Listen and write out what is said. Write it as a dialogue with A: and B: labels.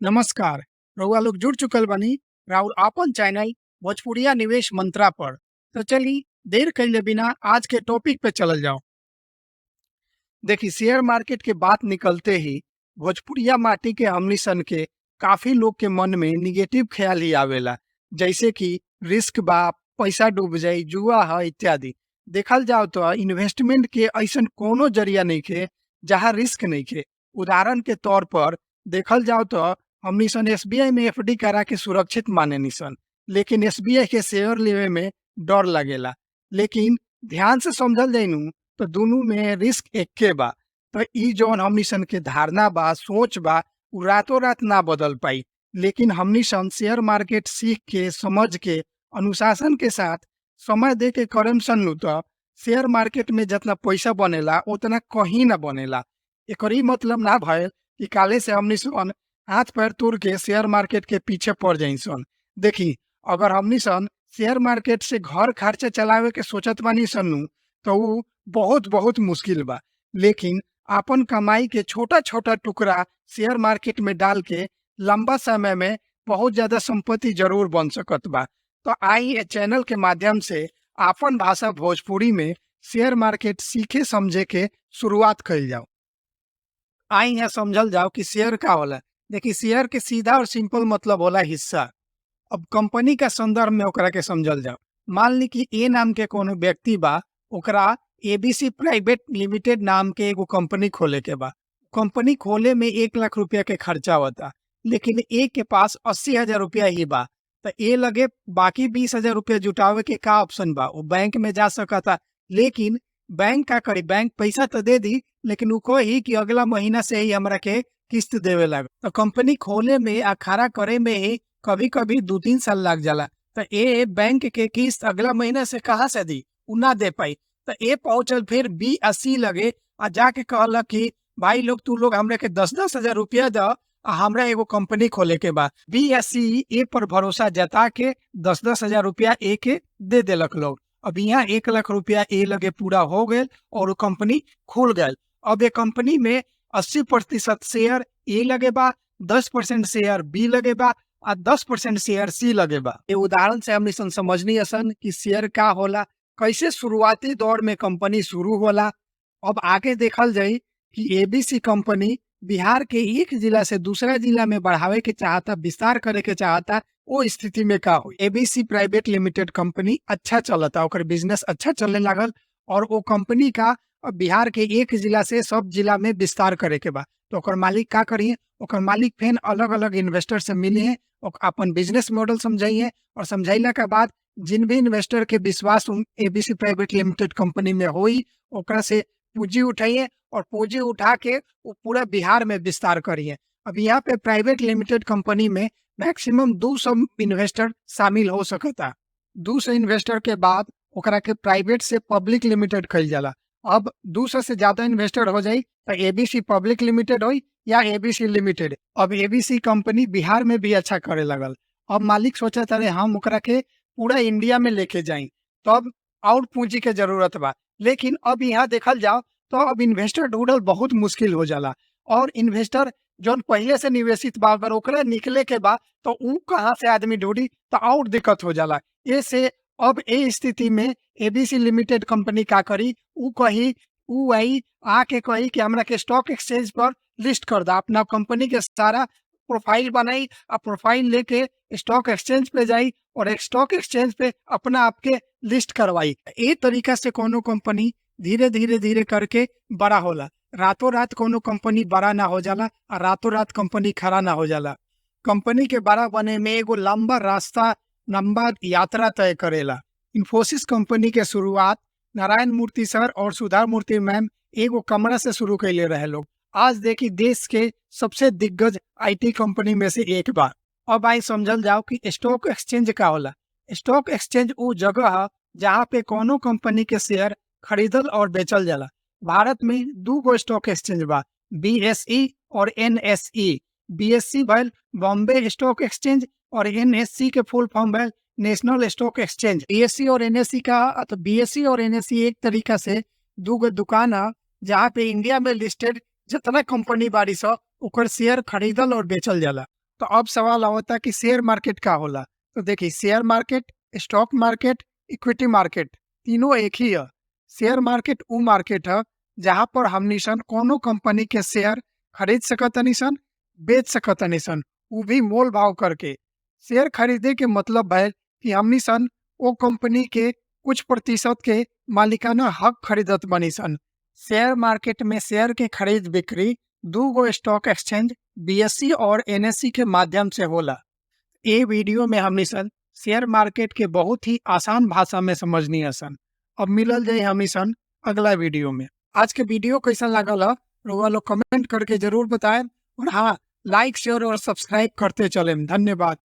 A: नमस्कार। रउआ लोग जुड़ चुकल बानी राउर आपन चैनल भोजपुरिया निवेश मंत्रा पर। तो चली, देर कइले बिना आज के टॉपिक पे चलल जाओ। देखी, शेयर मार्केट के बात निकलते ही भोजपुरिया माटी के हमनी सन के काफी लोग के मन में निगेटिव ख्याल ही आवेला, जैसे कि रिस्क बा, पैसा डूब जाई, जुआ है इत्यादि। देखल जाओ तो इन्वेस्टमेंट के ऐसन कोनो जरिया नहीं खे जहाँ रिस्क नहीं खे। उदाहरण के तौर पर देखल जाओ तो हमनी सन एसबीआई में एफडी करा के सुरक्षित माने सन, लेकिन एसबीआई के शेयर लेवे में डर लगेला। लेकिन ध्यान से समझल जाइनू तो दोनों में रिस्क एक्के बा। तो ई जौन हमनी सन के धारणा बा, सोच बा, उ रातों रात ना बदल पाई। लेकिन हमनी सन शेयर मार्केट सीख के, समझ के, अनुशासन के साथ समय दे के करम सन नु तो शेयर मार्केट में जितना पैसा बनेला उतना कहीं ना बनेला। एकर ई मतलब ना भयल कि काले से हमनी सन हाथ पैर तोड़ के शेयर मार्केट के पीछे पड़ जाई सन। देखी, अगर हमनी सन शेयर मार्केट से घर खर्चा चलावे के सोचत बानी सन नु तो उ बहुत बहुत मुश्किल बा। लेकिन आपन कमाई के छोटा छोटा टुकड़ा शेयर मार्केट में डाल के लंबा समय में बहुत ज्यादा संपत्ति जरूर बन सकत बा। तो आई ए चैनल के माध्यम से आपन भाषा भोजपुरी में शेयर मार्केट सीखे समझे के शुरुआत कइल जाओ। आई यहाँ समझल जाओ कि शेयर का होला। देखिए, शेयर के सीधा और सिंपल मतलब होला हिस्सा। अब कंपनी का संदर्भ में ओकरा के समझल जाओ। मान ली कि ए नाम के कोनो व्यक्ति बा, ओकरा एबीसी प्राइवेट लिमिटेड नाम के एगो कंपनी खोले के बा। कंपनी खोले में 1 लाख रुपया के खर्चा होता, लेकिन ए के पास 80,000 रुपया ही बा। तो ए लगे बाकी 20,000 रुपया जुटावे के का ऑप्शन बा? वो बैंक में जा सकता, लेकिन बैंक का करी? बैंक पैसा तो दे दी, लेकिन उ कही कि अगला महीना से ही हमरा के किस्त देवे लग। तो कंपनी खोले में आ खड़ा करे में ही कभी कभी 2-3 साल लग जाला। तो ए बैंक के किस्त अगला महीना से कहाँ से दी? उ ना दे पाई। तो ए पहुंचल फिर बी आ सी लगे आ जाके कहलक कि भाई लोग, तू लोग हमरा के 10-10 हजार रुपया द आ हमरा एगो कंपनी खोले के बा। बी आ सी ए पर भरोसा जता के 10-10 हजार रुपया ए के दे देलक लोग। अब यहाँ 1 लाख रुपया ए लगे पूरा हो गए और वो कंपनी खुल गए। अब ये कंपनी में 80% शेयर ए लगे बा, 10% शेयर बी लगे बा आ 10% शेयर सी लगे बा। ये उदाहरण से हमनी सन समझनी असन कि शेयर का होला, कैसे शुरुआती दौर में कंपनी शुरू होला। अब आगे देखल जाई कि एबीसी कंपनी बिहार के एक जिला से दूसरा जिला में बढ़ावे के चाहता, विस्तार करे के चाहता, वो स्थिति में का हुई? एबीसी प्राइवेट लिमिटेड कंपनी अच्छा चलता, ओकर बिजनेस अच्छा चलने लागल और वो कंपनी का अब बिहार के एक जिला से सब जिला में विस्तार करे के बा। तो ओकर मालिक का करिए? ओकर मालिक फेन अलग अलग इन्वेस्टर से मिले हैं और अपन बिजनेस मॉडल समझाइए और समझाइला के बाद जिन भी इन्वेस्टर के विश्वास एबीसी प्राइवेट लिमिटेड कंपनी में होई, ओकरा से पूंजी उठाइए और पूंजी उठा के वो पूरा बिहार में विस्तार करिए। अब यहाँ पे प्राइवेट लिमिटेड कंपनी में मैक्सिमम 200 इन्वेस्टर शामिल हो सकता। 200 इन्वेस्टर के बाद ओकरा के प्राइवेट से पब्लिक लिमिटेड कइल जाला। अब 200 से ज्यादा इन्वेस्टर हो जाई तो एबीसी पब्लिक लिमिटेड होई या एबीसी लिमिटेड। अब एबीसी कंपनी बिहार में भी अच्छा करे लगल। अब मालिक सोचा अरे, हम ओकरा के पूरा इंडिया में लेके जाई, तब और पूंजी के जरूरत बा। लेकिन अब यहाँ देखल जाओ तो अब इन्वेस्टर ढूंढल बहुत मुश्किल हो जाला और इन्वेस्टर जौन पहले से निवेशित बा, अगर ओकरा निकले के बा तो ऊ कहाँ से आदमी ढूंढी? तो और दिक्कत हो जाला। ऐसे अब ए स्थिति में एबीसी लिमिटेड कंपनी का करी? ऊ कही, ऊ आई आके कही कि हमरा के स्टॉक एक्सचेंज पर लिस्ट कर दा। अपना कंपनी के सारा प्रोफाइल बनाई आ प्रोफाइल लेके स्टॉक एक्सचेंज पे जाई और एक स्टॉक एक्सचेंज पे अपना आपके लिस्ट करवाई। ए तरीका से कोनो कंपनी धीरे धीरे धीरे करके बड़ा होला। रातों रात कोनो कंपनी बड़ा ना हो जाला आ रातों रात कंपनी खड़ा ना हो जाला। कंपनी के बड़ा बने में एगो लंबा रास्ता, लंबा यात्रा तय करेला। इन्फोसिस कंपनी के शुरुआत नारायण मूर्ति सर और सुधा मूर्ति मैम एगो कमरा से शुरू कैले रहे लोग। आज देखी, देश के सबसे दिग्गज IT company में से एक बा। अब आई समझल जाओ कि स्टॉक एक्सचेंज का होला। स्टॉक एक्सचेंज उ जगह है जहाँ पे कोनो कंपनी के शेयर खरीदल और बेचल जाला। भारत में दू गो स्टॉक एक्सचेंज बा, बीएसई और एनएसई। बीएसई भइल बॉम्बे स्टॉक एक्सचेंज और एनएसई के फुल फॉर्म भइल नेशनल स्टॉक एक्सचेंज। बीएसई और एनएसई का, तो बीएसई और एनएसई एक तरीका से दू गो दुकान है जहाँ पे इंडिया में लिस्टेड जितना कंपनी बाड़ी स ओकर शेयर खरीदल और बेचल जाला। तो अब सवाल आवता कि शेयर मार्केट का होला। तो देखी, share market, stock market, equity market तीनों एक ही है। शेयर मार्केट उ मार्केट है जहाँ पर हमनी सन कोनो कंपनी के शेयर खरीद सकतनी सन, बेच सकतनी सन, उ भी मोल भाव करके। शेयर खरीदे के मतलब है कि हमनी सन ओ कंपनी के कुछ प्रतिशत के मालिकाना हक खरीदत बनी सन। शेयर मार्केट में शेयर के खरीद बिक्री दू गो स्टॉक एक्सचेंज बीएसई और एनएसई के माध्यम से होला। ए वीडियो में हमनी सन शेयर मार्केट के बहुत ही आसान भाषा में समझनी हसन। अब मिलल जाई हमनी सन अगला वीडियो में। आज के वीडियो कैसन लागल है, रउआ लोग कमेंट करके जरूर बताएं और हाँ, लाइक, शेयर और सब्सक्राइब करते चलें। धन्यवाद।